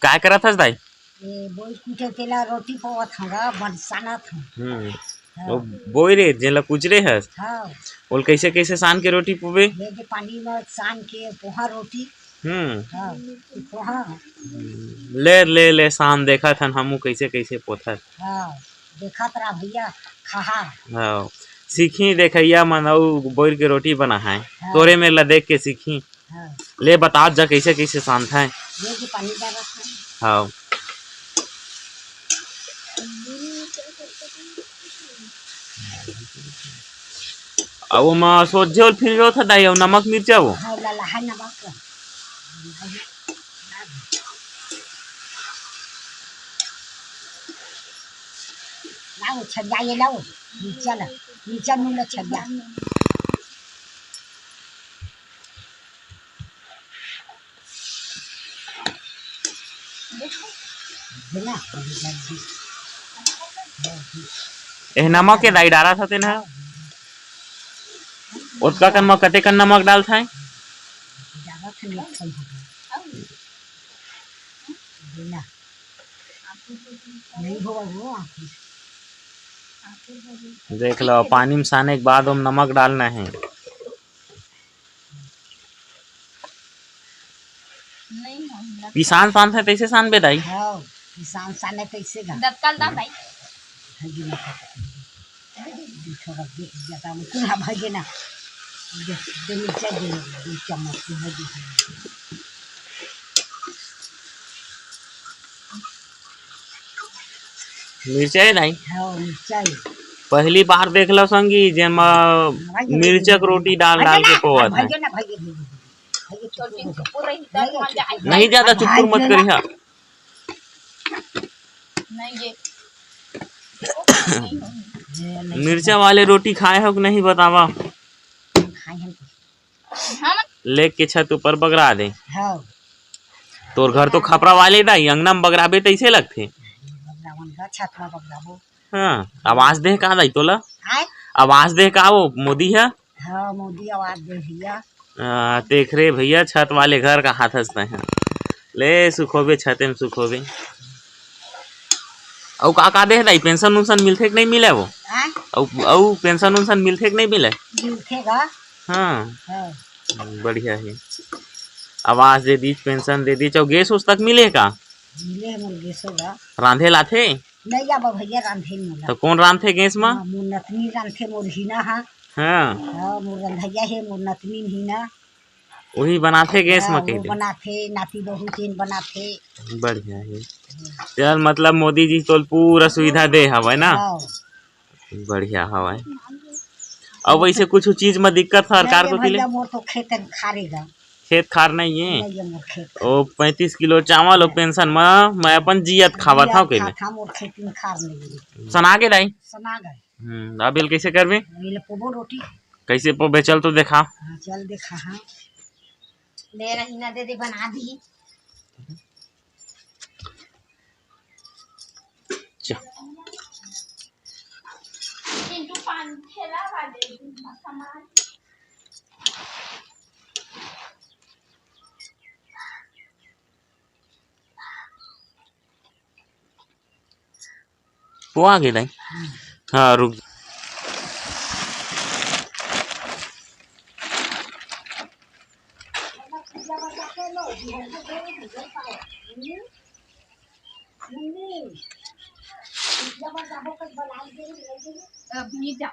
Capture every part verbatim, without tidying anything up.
काय करत हस दाई? ए, बोई कुटे तेला रोटी पोवत हंव गा, बन सानत हंव। हम्म। हाँ। वो बोई रे, जेला कुचरे हस। हाँ। ओल कैसे, कैसे सान के रोटी पोबे? ये जे पानी में सान के पोहा रोटी। हम्म। हाँ, पोहा। ले, ले, ले, सान देखत हन हमू कैसे, कैसे पोथस। हाँ, देखत रहा भैया, खहा। हाँ, सीखी देखइया मन अउ बोइर के रोटी बनाहय। हाँ। तोरे मेर ला देख के सीखी। हाँ। ले बतात जा कैसे कैसे सानथय। ये जो पानी डालत है। हाँ। अब ओमा सोझे ओल फिर गयो था दाई, अउ नमक मिर्चा वो। हाँ, ला, ला, है नमक। लाओ, छज्जा ये लाओ, मिर्चा ला, मिर्चा नून ला छज्जा। एह नमक के दाई डारत हते ना। ओतका कन म कते कन नमक डालथय? देख लो, पानी में साने के बाद ओम नमक डालना है। नहीं होही ना। पिसान सानथे तैसे सानबे दाई। हाँ, पिसान साने तैसे गा। दतकल दा दाई। हगी ना। थोड़ा दे, ज्यादा में कुल हम हगे ना। दे, दे मिर्चा दे, दे चम्मच की हगी। मिर्चा है दाई? हाँ, मिर्चा है। पहली बार देख लो संगी, जेमा मिर्चा के रोटी डाल डाल के पोवत है। भाई ना, भाई, भाई, भाई, भाई, चुप, चुप, चुप, चुप। नहीं, ज्यादा चुप मत करी, हाँ। नहीं, ये मिर्चा वाले रोटी खाए हो कि नहीं, बतावा? खाए हैं। हाँ, मत। लेके छत ऊपर बगरा दे। हाँ। तोर घर तो खपरा वाले दाई, अंगना में बगराबे तैसे लगथे। बगरावन का छत में बगराबो। हाँ, आवाज दे का दाई तोला? आय? आवाज दे का वो मोदी है? हाँ, मोदी आवाज दे भैया। आ, देख रे भैया, छत वाले घर का हाथ हंसते हैं। ले सुखोबे, छते में सुखोबे। अउ का का दे दाई, पेंशन उंशन मिलथे कि नहीं मिले वो? आय? अउ, अउ पेंशन उंशन मिलथे कि नहीं मिले? मिलथे गा। हाँ। हाँ। बढ़िया है। आवास दे दीच, पेंशन दे दीच, अउ गैस उस तक मिले का? मिले है मोर गैसो गा। रांधे लाथे? नहीं आबा भैया, रांधे नहीं ला। तो कौन रांधथे गैस मा? हाँ, मोर नतनी रांधथे, मोर हीना हा। हाँ। हाँ, मोर रंधैया हे, मोर नतनी हीना। वही बनाथे गैस हाँ, मा वो कह दे। बनाथे, नाती बहू तेन बनाथे। बढ़िया है। चल, मतलब मोदी जी तोल पूरा सुविधा दे हवय ना? हाँ। बढ़िया हवय। अब वैसे कुछ चीज में दिक्कत सरकार नहीं, को तिले? भैया, मोर तो खेत खारेगा। खेत खार नहीं है? नहीं है मोर खेत। ओ पैंतीस किलो चावल ओ पेंशन में मैं अपन जियत खावत जियत हव के खात हव, मोर खेत में खार नहीं है। सना के दाई? सना गए। हम्म, अब एल कैसे करबे? एल पोबो रोटी। कैसे पोबे? चल तो देखा। हाँ, चल देखा, हाँ। ले रही ना, दे दे, बना दी। चल। चिंटू पान ठेला वाले दूध में सामान। वो आ गए दाई। हाँ, रुक। अभी जा।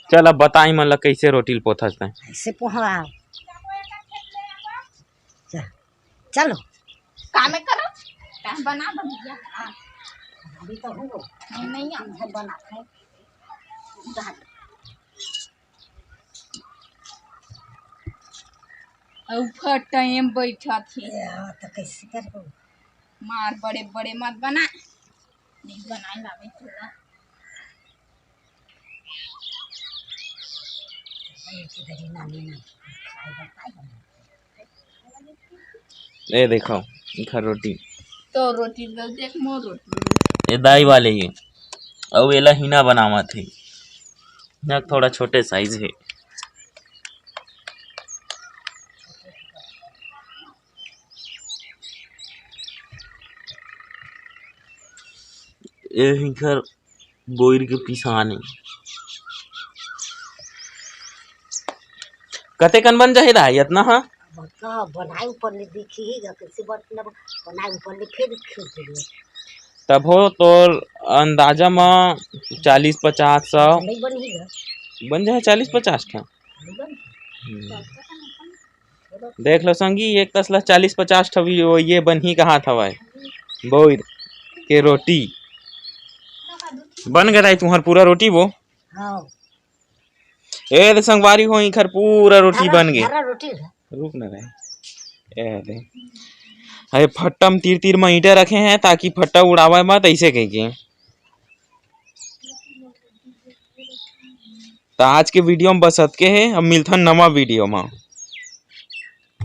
चल, अब बताई मन ला कैसे रोटी ल पोथस तैं। ऐसे पोहा। चल, चलो। काम करो, काम बना दो भैया। अभी तो हो। नहीं, नहीं, हम बना है। अउ फट टाइम बैठत हे। ए, हाँ, तो कैसे करबो? मार बड़े बड़े मत बना। नहीं बनाए लावे तोला। ये किधर ही ना लेना। ए देखो, इखर रोटी। तो रोटी दे देख, मोर रोटी। ए दाई वाले ये। अउ एला हीना बनावत हे। ना, थोड़ा छोटे साइज हे। ए हिंखर बोइर के पिसान हे। कतेकन बन जाही दाई अतना ह? अब का बनाए ऊपर ले देखी ही गा, कैसे बन-, बनाए ऊपर ले फिर खींच देंगे। तभो तोर अंदाजा म चालीस पचास सौ नहीं बनी गा। बन जाए चालीस पचास ठा। नहीं बनी। हम्म। देख लो संगी, एक तसला चालीस पचास ठा भी वो ये बनही कहात हवय। बोइर के रोटी बन गे दाई तुंहर पूरा रोटी वो। हाँ। ए दे संगवारी हो, इखर पूरा रोटी हरा, बन गे। हरा रोटी है। रुक ना रे। ए दे। अरे फट्टा म तीर तीर म ईंटा रखे हैं ताकि फट्टा उड़ावे मत, ऐसे कह के। त आज के वीडियो म बस अतके हे, अब मिलथन नवा वीडियो म।